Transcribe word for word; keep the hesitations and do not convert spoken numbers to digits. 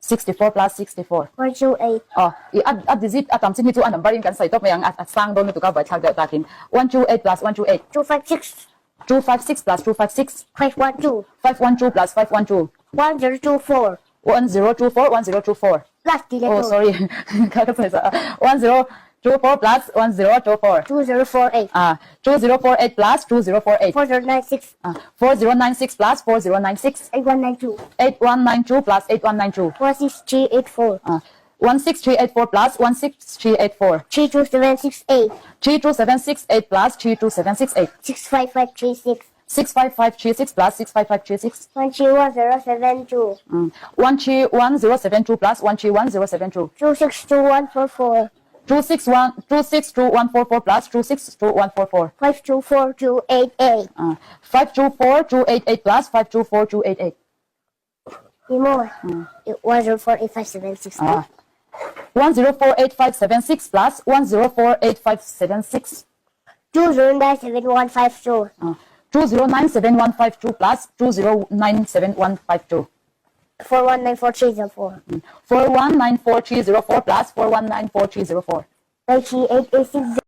sixty-four plus sixty-four. One two eight. Oh, i a, a digit a tam chin hi chu a number in kan sai top mai ang a, a sang don tu ka vai thak deu takin. One two eight plus one two eight. Two five six. Two five six plus two five six. Five one two. Five one two plus five one two. One zero two four. One zero two four, one zero two four. Plus delete. Oh, sorry. Ka ka sai sa. One zero two four plus one zero two four. Two zero four eight. Ah, two zero four eight plus two zero four eight. Four zero nine six. Ah, four zero nine six plus four zero nine six. Eight one nine two. Eight one nine two plus eight one nine two. One six three eight four. Ah, one six three eight four plus one six three eight four. Three two seven six eight. Three two seven six eight plus three two seven six eight. Six five five three six. Six five five three six plus six five five three six. One three one zero seven two. Mm. One three one zero seven two plus one three one zero seven two. Two six two one four four. Two six one, two six two one four four plus two six two one four four. Five two four two eight eight. Uh, five two four two eight eight plus five two four two eight eight. Imo. Mm. One zero four eight five seven six. Ah. One zero four eight five seven six plus one zero four eight five seven six. Two zero nine seven one five two. Uh, two zero nine seven one five two plus two zero nine seven one five two. Four one nine four three zero four. Mm. Four one nine four three zero four plus four one nine four three zero four. Nine three eight eight six zero.